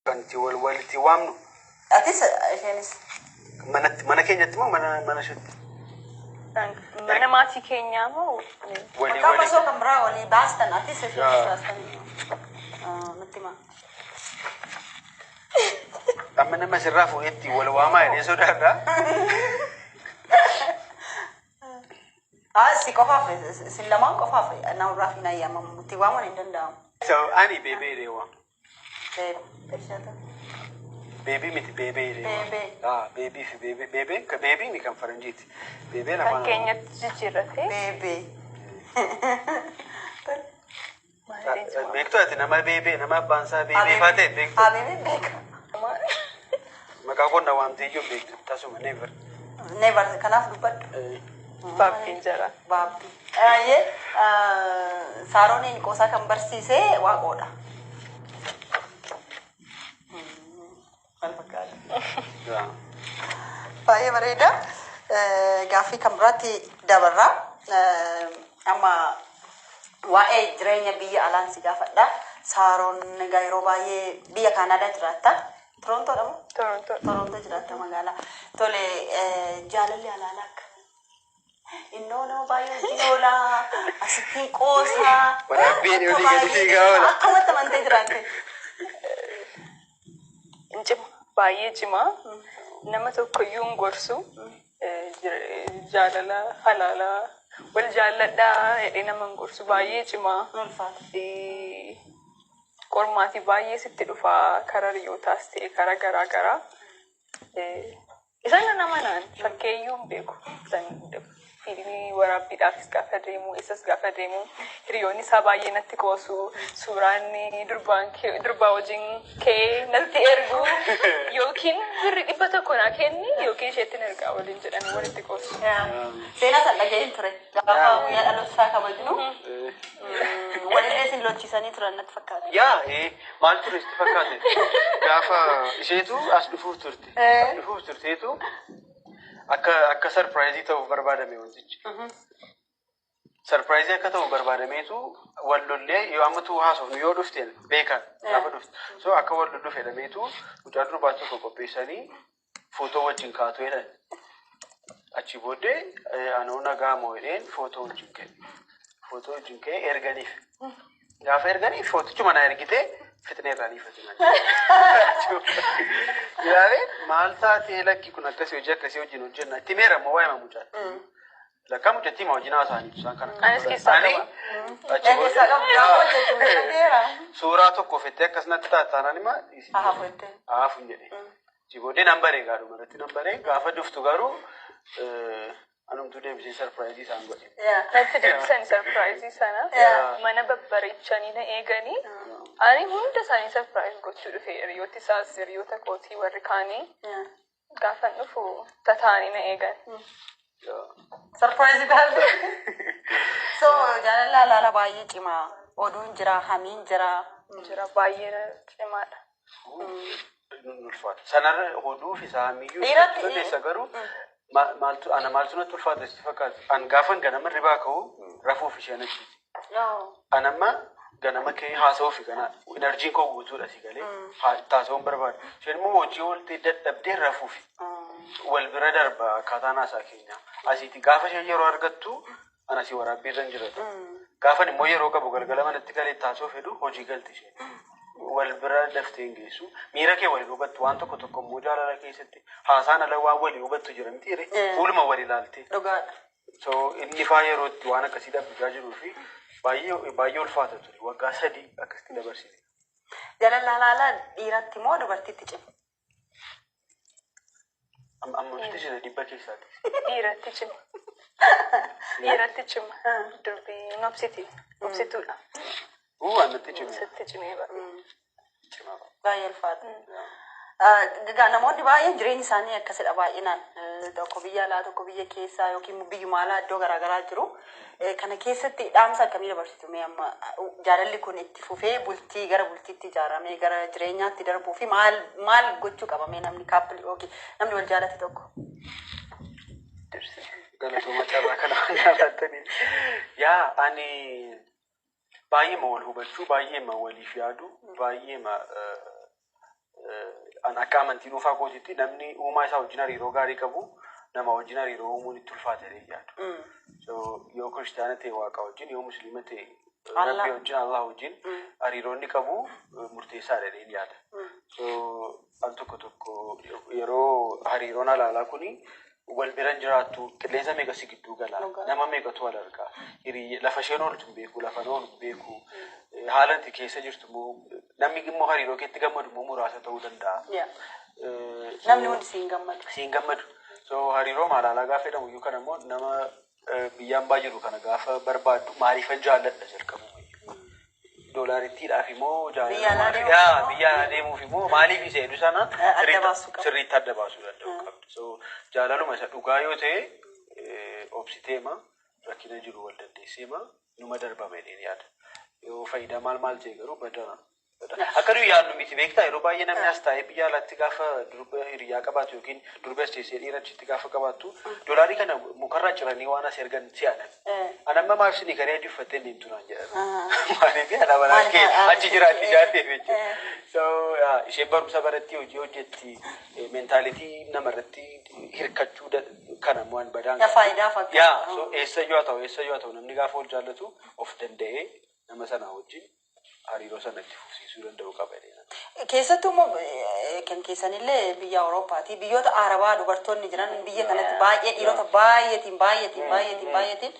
Kan itti wal walitti waamnu. Atis isheenis. Manatti, mana keenyatti moo mana isheetti? Mana maatii keenyaa moo? Walii Maqaa walii. masoo kan biraa walii baastan, atis isheenis baastan. Nutti himaa. Amma nama sirraa fuudhetti wal waamaa jedhee sodaadha. Haa, si qofaaf, isin lamaan qofaaf namarraaf hin ayyamamu. Itti waamuun hin danda'amu. So ani baby jedhee waama. Beeshata. Baby miti, beebee jedhee waama. Beebee. Ah, baby fi beebee. Beebeen babyn kan faranjiiti. Beebeen Kan afaan Oromoo. keenyatti jijjiirratee. Beebee. Beektuu ati nama beebee, nama abbaan isaa beebee faa ta'e beektu? Habibi beeka. Maqaa koo na waamtee iyyuu hin beektu tasuma, never. Never, kanaaf dubbadhu. Baabbiin jira. Baabbii. Baay'ee Saarooniin qoosaa kan barsiise Waaqoodha. Maal fakkaata? Baay'ee bareeda. Gaaffii kan biraatti dabarra. Amma waa'ee jireenya biyya alaan si gaafadha. Saaroon egaa yeroo baay'ee biyya Kaanaadaa jiraatta. Torontoodha moo? Torontoo. Torontoo jiraatta magaalaa. Tole, jaalalli alaalaa akkamii? Innoo nama baay'ee wajjin oolaa, asittiin qoosaa. Waraabbiin olii gadi fiigaa oola. Akkamatti amantee jiraatte? Hin cima. Baay'ee cimaa. Nama tokkoyyuu hin gorsu. Jaalala halaalaa wal jaalladhaa jedhee nama hin gorsu. Baay'ee cimaa. Ulfaata. Qormaatii baay'ee sitti dhufaa, karaa hiriyootaas ta'e karaa garaa garaa. Isaan nama naan fakkeeyyuu hin beeku. Isaan fiilmii waraabbiidhaafis gaafa deemu, isas gaafa deemu, hiriyoonni isaa baay'ee natti qoosu. Suuraan durbaan durbaa wajjin ka'ee natti ergu, yookiin birri 100 naa kenni yookiin isheetti ergaa waliin jedhanii walitti qoosu. Seenaa san dhaga'een ture. Gaafa guyyaa dhaloota isaa kabajnu walillee isin lolchiisanii turan natti fakkaata. Yaa, maal ture sitti fakkaate? Gaafa isheetu as dhufuuf turte. As dhufuuf turteetu akka surprise ta'uuf barbaadame wantichi. Surprise akka ta'uuf barbaadameetu wal lollee, yoo ammatu haasofnu yoo dhufte beekan gaafa dhufte. So akka wal lollu fedhameetu mucaa durbaa tokko qopheessanii footoo wajjin kaatu jedhan. Achi booddee anoo nagaa moo jedheen footoo wajjin ka'e. Footoo wajjin ka'e erganiif. Gaafa erganiif footichuma na ergitee fixnee irraa dhiifatina. Ilaalee, maal taatee? Lakki, kun akkasii, hojii akkasii wajjin hojjenna. Itti meera immoo waa'ee mucaa. Lakkaa mucattii ma wajjin haasa'anii isaan kana. Anis keessaa Ani qaba. achi Keessaa qabu gaafa hojjetu beekateera. Suuraa tokko fettee akkasumatti taataanaan ima Haa jettee. haafu hin jedhe. Achi booddee nan baree gaadhuma irratti nan baree, gaafa dhuftu garuu anumtuu deebisee surprise isaan godhe. Natti deebisan surprise sana. Mana babbareechanii na eeganii. Ani hunda isaanii surprise gochuu dhufe, hiriyooti isaas, hiriyoota kootii warri kaanii. Gaafan dhufu tataa'anii na eegan. Surprise taate. So jaalala alaala baay'ee cimaa. Oduun jira, hamiin jira. Jira, baay'ee cimaadha. Ulfaata. Sanarra oduu fi saamiyyuu dandeessa, garuu maaltu ana maaltu natti ulfaata sitti fakkaata? An gaafan ganama ribaa ka'u rafuuf isheen achiiti. An amma ganama kee haasa'uu fi kana energyn koo guutuudha, si galee haasa'uun barbaada. Isheen immoo hojii ooltee dadhabdee rafuufi. Wal bira darba akkaataan haasaa keenya. Asiiti gaafa isheen yeroo argattu ana asii waraabbii irra hin jiratu. Gaafan immoo yeroo qabu galgala manatti galee taasoo fedhu hojii galti isheen. Wal bira daftee hin geessu. Miira kee walii hubattu, waan tokko tokko immoo jaalala keessatti haasaan ala waan walii hubattu jira miti ree? Fuuluma wal ilaalte. Dhugaadha. So inni faa yeroo itti waan akkasii dhabbachaa jiruu fi baay'ee baay'ee ulfaata ture. Waggaa 3 akkasitti dabarsine. Jaalala alaalaa dhiiratti moo dubartiitti cima? Amma nuti jira 100 keessaati. Dhiiratti cima. Dhiiratti cima. Durbii obsiti. Obsituudha. Uu, annatti cime. Sitti cimee baay'ee. Cima. Baay'ee ulfaata. Egaa namoonni baay'een jireenyi isaanii akkasidha baay'inaan. Tokko biyya alaa, tokko biyya keessaa yookiin biyyuma alaa iddoo garaagaraa jiru. Kana keessatti dhaamsa akkamii dabarsitu mee amma jaalalli kun itti fufee bultii gara bultiitti ijaaramee gara jireenyaatti darbuu fi maal maal gochuu qaba mee namni couple yookiin namni wal jaalate tokko? Dursi. Galatooma carraa kana waan jaallattaniif. Yaa, ani baay'eema wal hubachuu, baay'eema waliif yaadu, baay'eema An akka amantii dhuunfaa kootiitti namni uumaa isaa wajjin hariiroo gaarii qabu nama wajjin hariiroo uumuun itti ulfaata jedhee yaadu. So yoo kiristaana ta'e Waaqa wajjin, yoo musliima ta'e Allah. Rabbi wajjin, Allah wajjin hariiroo inni qabu murteessaadha jedheen yaada. So al tokko tokko yeroo hariiroon alaalaa kuni wal biran jiraattu, qilleensa meeqa si gidduu gala, nama meeqatu wal argaa, lafa isheen ooltu hin beeku, lafa oolu hin beeku, haala ati keessa jirtu immoo namni immoo hariiroo keetti gammadu immoo muraasa ta'uu danda'a. Namni hundi siin gammadu. Siin gammadu. So hariiroo maalaalaa gaafa jedhamu iyyuu kana immoo nama biyya hambaa jiru kana gaafa barbaaddu maaliifan jaalladha jalqabuma iyyuu. Doolaarittiidhaaf immoo Biyya alaa deemuuf yaa immoo? Biyya alaa deemuuf immoo maaliif isa jedhu sana Adda baasuu qabdu. Sirriitti adda baasuu danda'u qabdu. So jaalaluma isa dhugaa yoo ta'e obsiteema rakkina jiru wal dandeesseema numa darbama jedheen yaada. Yoo faayidaa maal maal ta'e garuu bada. Akka nuyi yaadnu miti, beektaa? Yeroo baay'ee namni as taa'ee biyya alaatti gaafa durba hiriyaa qabaatu yookiin durba as teessee dhiira achitti gaafa qabaattu doolaarii kana mukarraa ciranii waan as ergan si'anan. Ani amma maaf isinii garee adii uffattee deemtu naan jedhan. Maaliif ana manaa kee achi jiraatti jaatteef jechuudha. So isheen barumsa baratti, hojii hojjetti, mentality namarratti hirkachuu kana waan badaan. Ya, faayidaa fakkaata. Yaa, so eessayyuu haa ta'u, eessayyuu haa ta'u, namni gaafa wal jaallatu of danda'ee nama sana wajjin hariiroo sana itti fufsiisuu danda'u qaba jedhee. Keessattuu immoo kan keessanillee biyya Awurooppaati. Biyyoota Arabaa dubartoonni jiran biyya kanatti baay'ee dhiirota baay'eetiin baay'eetiin baay'eetiin baay'eetiin